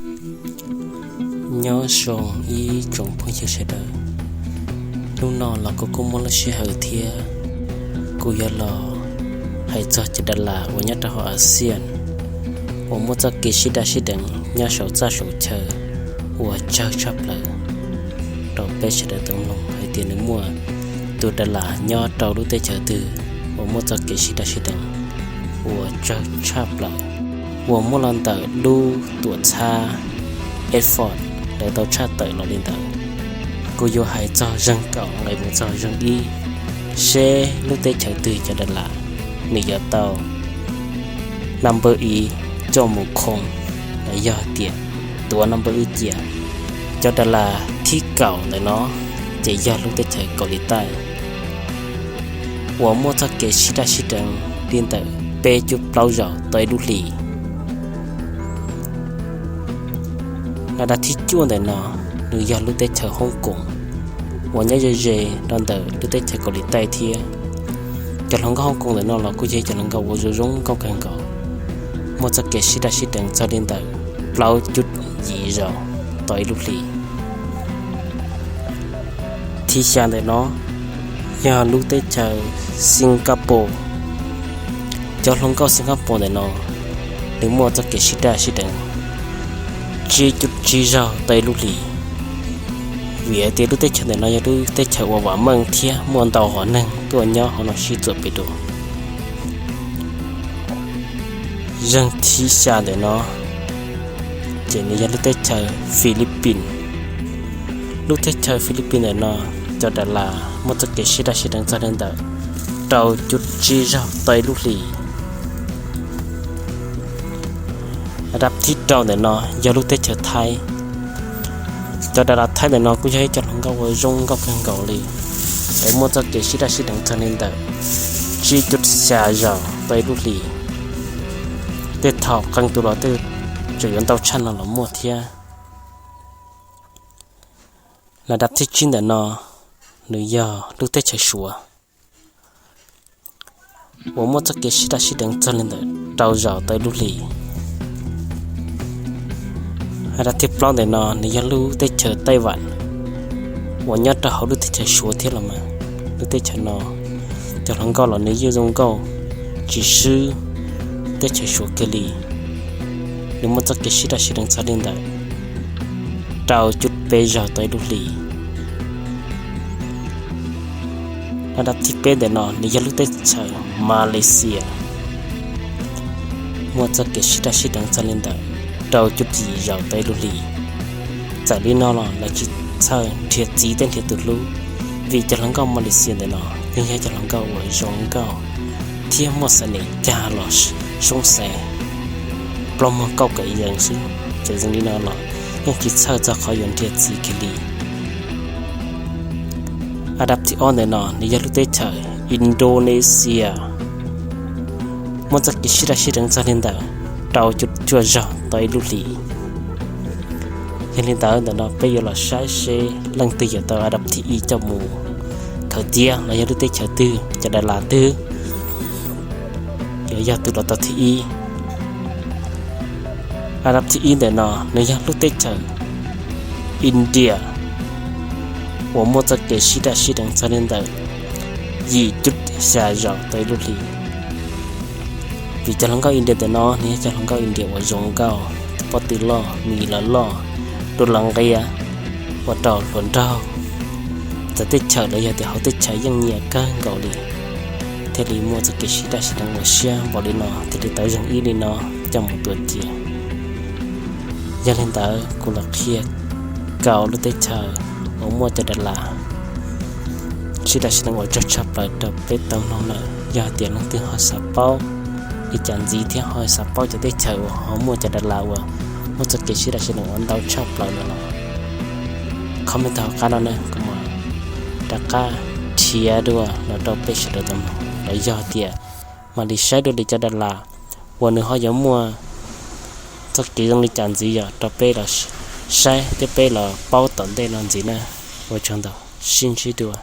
Nyob zoo ib tsoom phooj ywg sawv daws, hnub no los kuv kuj muaj lub sij hawm thiab kuv yuav los hais txog cov Dalas uas nyob rau hauv ASEAN uas muaj txoj kev sib daj sib deev nyob saum txaj saum chaw uas tsawg tshaj plaws rau peb sawv daws tau mloog hais tias nws muaj tus Dalas nyob rau lub teb chaws twg uas muaj txoj kev sib daj sib deev uas tsawg tshaj plaws uas muaj los ntawm lub tuam txhab Oxford lawv tau tshaj tawm los li ntawd. Kuv yuav hais txog zeeg kaum nqes mus txog zeeg ib, seb lub teb chaws twg cov Dalas nws yuav tau number ib coj mus khoo los yog tias tuav number ib cia. Cov Dalas thib kaum ntawm no ces yog lub teb chaws Kaus Lim Taij uas muaj txoj kev sib daj sib deev li ntawm peb cuj plaub zaus tau ib lub hlis. Laj dab thib cuaj ntawm no nws yog lub teb chaws Hoob Koos uas nyob ze ze rau ntawm lub teb chaws Kaus Lim Taij thiab. Cov hluas nkauj Hoob Koos ntawm no los kuj yog cov hluas nkauj uas zoo zoo nkauj kawg nkaus, muaj txoj kev sib daj sib deev txog li ntawm plaub cuj yim zaus tau ib lub hlis. Thib xya ntawm no yog lub teb chaws Singapore. Cov hluas nkauj Singapore ntawm no nws muaj txoj kev sib daj sib deev tsib cuj tsib zaus tau ib lub hlis, vim hais tias lub teb chaws ntawm no yog lub teb chaws uas vam meej thiab muaj ntau hom neeg tuaj nyob hauv no sib txuam pem dua. Zeeg thib xya ntawm no ces nws yog lub teb chaws Philippines. Lub teb chaws Philippines ntawm no cov Dalas muaj txoj kev sib daj sib deev txog li ntawm rau cuj tsib zaus tau ib lub hlis. Laj dab thib rau ntawm no yog lub teb chaws Thaib. Cov Dalas Thaib ntawm no kuj yog ib co hluas nkauj uas zoo nkauj kawg nkaus li, es muaj txoj kev sib daj sib deev txog li ntawm tsib cuj xya zaus tau ib lub hlis. Tej thaum qee tus los tej tseem yuav ntau tshaj no los muaj thiab. Laj dab thib tsib ntawm no nws yog lub teb chaws Suav uas muaj txoj kev sib daj sib deev txog li ntawm rau zaus tau ib lub hlis. Laj dab thib plaub ntawm no nws yog lub teb chaws Taiwan uas nyob rau hauv lub teb chaws Suav thiab los mas. Lub teb chaws no cov hluas nkauj los nws yeej zoo nkauj tsis swb teb chaws Suav kiag li. Nws muaj txoj kev sib daj sib deev txog li ntawm rau cuj peb zaus tau ib lub hlis. Laj dab thib peb ntawm no nws yog lub teb chaws Malaysia, muaj txoj kev sib daj sib deev txog li ntawm rau cuj yim zaus tau ib lub hlis. Txawm li no los lawv tsis txhawj nrhiav txiv thiab nrhiav tus hlub, vim cov hluas nkauj Malaysia ntawm no yeej yog cov hluas nkauj uas zoo nkauj thiab muaj xeem nim cag los soob xaiv, plaub muag kauj kaim yees xwb. Txawm zoo li no los yeej tsis txhawj txog qhov yuav nrhiav txiv kiag li. Laj dab thib ob ntawm no nws yog lub teb chaws Indonesia, muaj txoj kev sib daj sib deev txog li ntawm rau cuaj zaus tau ib lub hlis. Yog li ntawd ntawm no peb yuav los saib seb leej twg yuav tau laj dab thib ib coj mus khaws txiab los yog lub teb chaws twg, cov Dalas twg yuav yog tus los tau thib ib. Laj dab thib ib ntawm no nws yog lub teb chaws India uas muaj txoj kev sib daj sib deev txog li ntawm yim cuj xya zaus tau ib lub hlis. Vim cov hluas nkauj India ntawm no nws yog cov hluas nkauj India uas zoo nkauj, pob tw loj, mis los loj, dua los nqia, ua rau hluas nraug txawv teb chaws los yog tias hauv teb chaws yeej nyiam kawg nkaus li, thiaj li muaj txoj kev sib daj sib deev ua siab npaum li no thiaj li tau zeeg ib li no coj mus tua cia. Yog li ntawd kuv los qhia kaum lub teb chaws uas muaj cov Dalas sib daj sib deev uas tsawg tshaj plaws rau peb tau mloog lawm. Yog tias leej twg ho xav paub li cas ntxiv thiab ho xav paub cov teb chaws uas ho muaj cov Dalas uas muaj txoj kev sib daj sib deev uas ntau tshaj plaws no los comment tau hauv qab no na, kuv mam rov qab nrhiav dua los rau peb sawv daws tau mloog. Los yog tias mam li saib dua li cov Dalas uas nws ho yuav muaj txoj kev zoo li cas ntxiv yog rau peb los saib thiab peb los paub tom ntej no ntxiv na. Ua tsaug ntau, sib ntsib dua.